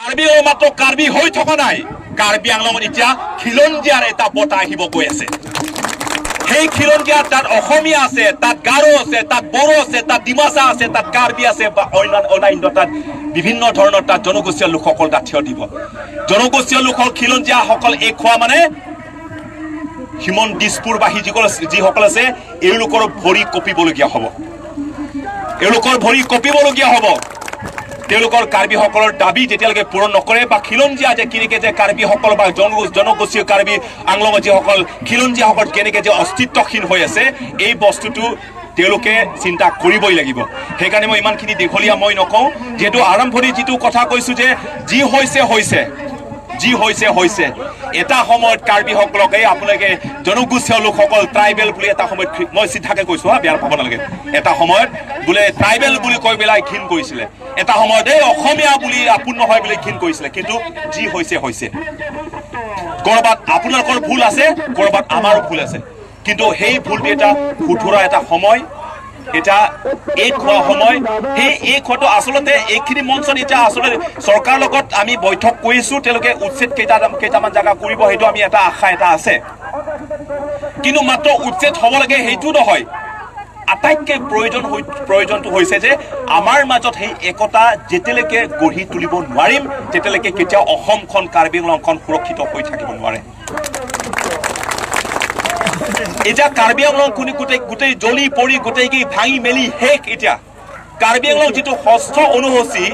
কাৰ্বি মাত্ৰ কাৰ্বি হৈ থকা নাই, কাৰ্বি আংলঙত এতিয়া খিলঞ্জীয়াৰ এটা বঁটা আহিব গৈ আছে। সেই খিলঞ্জীয়া তাত অসমীয়া আছে, তাত গাৰো আছে, তাত বড়ো আছে, তাত ডিমাচা আছে, তাত কাৰ্বি আছে বা অন্যান্য তাত বিভিন্ন ধৰণৰ তাত জনগোষ্ঠীয় লোকসকল তাত থিয় দিব। জনগোষ্ঠীয় লোকসকল, খিলঞ্জীয়াসকল এক হোৱা মানে হিমন্ত দিছপুৰবাসী যিসকল আছে, এওঁলোকৰ ভৰি কঁপিবলগীয়া হ'ব, এওঁলোকৰ ভৰি কঁপিবলগীয়া হ'ব। তেওঁলোকৰ কাৰ্বিসকলৰ দাবী যেতিয়ালৈকে পূৰণ নকৰে বা খিলঞ্জীয়া যে কেনেকে যে কাৰ্বিসকল বা জনগোষ্ঠীয় কাৰ্বি আংলঙৰ যিসকল খিলঞ্জীয়াসকল কেনেকে যে অস্তিত্বহীন হৈ আছে, এই বস্তুটো তেওঁলোকে চিন্তা কৰিবই লাগিব। সেইকাৰণে মই ইমানখিনি দীঘলীয়া মই নকওঁ, যিহেতু আৰম্ভণি যিটো কথা কৈছোঁ যে যি হৈছে হৈছে, যি হৈছে হৈছে। এটা সময়ত কাৰ্বিসকলক এই আপোনালোকে জনগোষ্ঠীয় লোকসকল ট্ৰাইবেল বুলি এটা সময়ত, মই চিধাকে কৈছো হা, বেয়া পাব নালাগে, এটা সময়ত বোলে ট্ৰাইবেল বুলি কৈ পেলাই ঘিণ কৰিছিলে, এটা সময়ত এই অসমীয়া বুলি আপোন নহয় বুলি ঘিণ কৰিছিলে। কিন্তু যি হৈছে হৈছে। ক'ৰবাত আপোনালোকৰ ভুল আছে, ক'ৰবাত আমাৰো ভুল আছে, কিন্তু সেই ভুলটো এটা শুধৰা এটা সময়, এটা এক হোৱা সময়। সেই এক হোৱাটো আচলতে এইখিনি মঞ্চত এতিয়া আচলতে চৰকাৰৰ লগত আমি বৈঠক কৰিছো, তেওঁলোকে উচ্ছেদ কেইটামান জেগা কৰিব, সেইটো আমি এটা আশা এটা আছে। কিন্তু মাত্ৰ উচ্ছেদ হ'ব লাগে সেইটো নহয়, আটাইতকৈ প্ৰয়োজনটো হৈছে যে আমাৰ মাজত সেই একতা যেতিয়ালৈকে গঢ়ি তুলিব নোৱাৰিম, তেতিয়ালৈকে কেতিয়াও অসমখন, কাৰ্বি আংলংখন সুৰক্ষিত হৈ থাকিব নোৱাৰে। এতিয়া কাৰ্বি আংলং কোনে গোটেই গোটেই জ্বলি পৰি গোটেই কি ভাঙি মেলি শেষ। এতিয়া কাৰ্বি আংলং যিটো ষষ্ঠ অনুসূচী,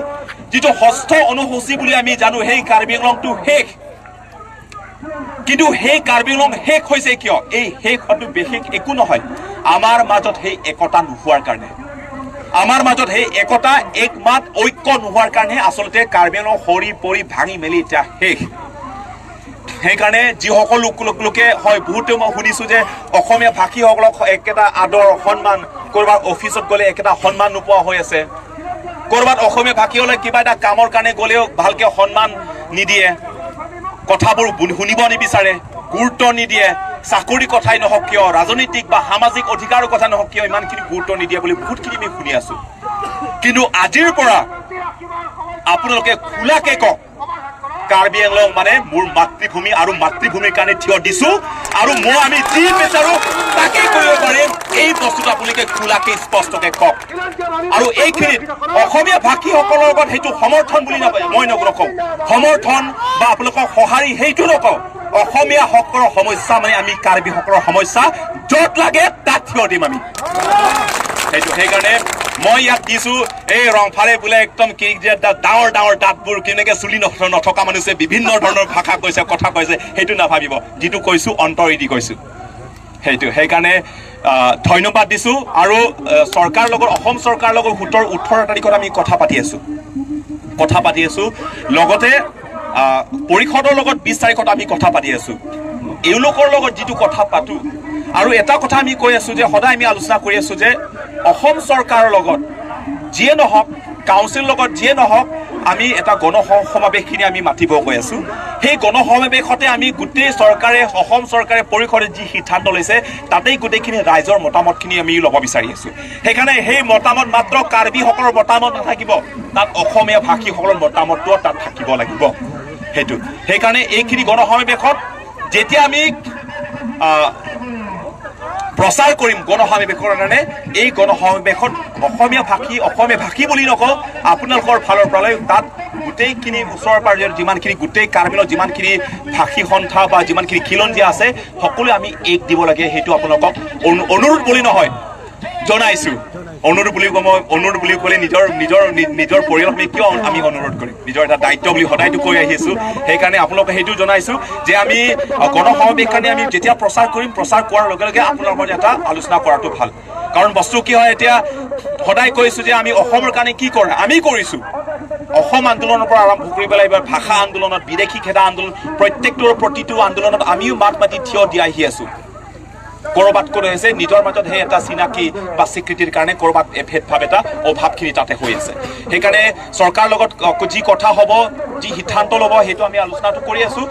যিটো ষষ্ঠ অনুসূচী বুলি আমি জানো, সেই কাৰ্বি আংলংটো শেষ। কিন্তু সেই কাৰ্বি আংলং শেষ হৈছে কিয়? এই শেষ হোৱাটো বিশেষ একো নহয়, আমাৰ মাজত সেই একতা নোহোৱাৰ কাৰণে, আমাৰ মাজত সেই একতা, একমাত, ঐক্য নোহোৱাৰ কাৰণে আচলতে কাৰ্বি আংলং সৰি পৰি ভাঙি মেলি এতিয়া শেষ। সেইকাৰণে যিসকল লোকে হয়, বহুতে মই শুনিছোঁ যে অসমীয়া ভাষীসকলক একেটা আদৰ সন্মান, ক'ৰবাত অফিচত গ'লে একেটা সন্মান নোপোৱা হৈ আছে, ক'ৰবাত অসমীয়া ভাষী হ'লে কিবা এটা কামৰ কাৰণে গ'লেও ভালকে সন্মান নিদিয়ে, কথাবোৰ শুনিব নিবিচাৰে, গুৰুত্ব নিদিয়ে, চাকৰি কথাই নহওক কিয়, ৰাজনৈতিক বা সামাজিক অধিকাৰৰ কথা নহওক কিয়, ইমানখিনি গুৰুত্ব নিদিয়ে বুলি বহুতখিনি আমি শুনি আছো। কিন্তু আজিৰ পৰা আপোনালোকে খোলাকে কওক, কাৰ্বি আংলং মানে মোৰ মাতৃভূমি আৰু মাতৃভূমিৰ কাৰণে থিয় দিছো আৰু মই আমি যি বিচাৰো তাকে কৰিব পাৰিম। এই বস্তুটো আপোনালোকে খোলাকে স্পষ্টকে কওক। আৰু এইখিনিত অসমীয়া ভাষীসকলৰ লগত সেইটো সমৰ্থন বুলি নকয়, মই নকওঁ সমৰ্থন বা আপোনালোকক সঁহাৰি, সেইটো নকওঁ। অসমীয়া সকলৰ সমস্যা মানে আমি কাৰ্বিসকলৰ সমস্যা, য'ত লাগে তাত থিয় দিম আমি সেইটো। সেইকাৰণে মই ইয়াত দিছো, এই ৰংফালে বোলে একদম কি যে ডাঙৰ ডাঙৰ দাঁতবোৰ কেনেকে চুলি নথকা মানুহে বিভিন্ন ধৰণৰ ভাষা কৈছে, কথা কৈছে, সেইটো নাভাবিব। যিটো কৈছো অন্তৰেদি কৈছো সেইটো। সেইকাৰণে ধন্যবাদ দিছো। আৰু চৰকাৰৰ লগত, অসম চৰকাৰৰ লগত 17-18 তাৰিখত আমি কথা পাতি আছো। লগতে পৰিষদৰ লগত 20 তাৰিখত আমি কথা পাতি আছো। এওঁলোকৰ লগত যিটো কথা পাতো, আৰু এটা কথা আমি কৈ আছো যে সদায় আমি আলোচনা কৰি আছো যে অসম চৰকাৰৰ লগত যিয়ে নহওক, কাউন্সিল লগত যিয়ে নহওক, আমি এটা গণ সমাৱেশখিনি আমি মাতিব গৈ আছো। সেই গণসমাৱেশতে আমি গোটেই চৰকাৰে, অসম চৰকাৰে, পৰিষদে যি সিদ্ধান্ত লৈছে, তাতেই গোটেইখিনি ৰাইজৰ মতামতখিনি আমি ল'ব বিচাৰি আছো। সেইকাৰণে সেই মতামত মাত্ৰ কাৰ্বিসকলৰ মতামত নাথাকিব, তাত অসমীয়া ভাষীসকলৰ মতামতটোও তাত থাকিব লাগিব সেইটো। সেইকাৰণে এইখিনি গণসমাৱেশত যেতিয়া আমি প্ৰচাৰ কৰিম গণসমাৱেশৰ কাৰণে, এই গণসমাৱেশত অসমীয়া ভাষী, অসমীয়া ভাষী বুলি নকওঁ, আপোনালোকৰ ফালৰ পৰাই তাত গোটেইখিনি ওচৰ পাজৰে যিমানখিনি গোটেই কাৰ্বিলত যিমানখিনি ভাষী সন্থা বা যিমানখিনি খিলঞ্জীয়া আছে, সকলোৱে আমি এক দিব লাগে। সেইটো আপোনালোকক অনুৰোধ বুলি নহয়, জনাইছো। অনুৰোধ বুলি কওঁ মই, অনুৰোধ বুলি ক'লে নিজৰ নিজৰ নিজৰ পৰিয়ালক আমি কিয় আমি অনুৰোধ কৰিম? নিজৰ এটা দায়িত্ব বুলি সদায়তো কৈ আহিছো। সেইকাৰণে আপোনালোকে সেইটো জনাইছো যে আমি গণসমাৱেশ কাৰণে আমি যেতিয়া প্ৰচাৰ কৰিম, প্ৰচাৰ কৰাৰ লগে লগে আপোনালোকৰ এটা আলোচনা কৰাটো ভাল। কাৰণ বস্তু কি হয়, এতিয়া সদায় কৈছো যে আমি অসমৰ কাৰণে কি কৰা আমি কৰিছো, অসম আন্দোলনৰ পৰা আৰম্ভ কৰি পেলাই এইবাৰ ভাষা আন্দোলনত, বিদেশী খেদা আন্দোলন, প্ৰত্যেকটোৰ প্ৰতিটো আন্দোলনত আমিও মাত মাতি থিয় দি আহি আছো। ক'ৰবাত ক'ত হৈছে, নিজৰ মাজত সেই এটা চিনাকি বা স্বীকৃতিৰ কাৰণে ক'ৰবাত ভেদভাৱ এটা অভাৱখিনি তাতে হৈ আছে। সেইকাৰণে চৰকাৰৰ লগত যি কথা হ'ব, যি সিদ্ধান্ত ল'ব, সেইটো আমি আলোচনাটো কৰি আছো।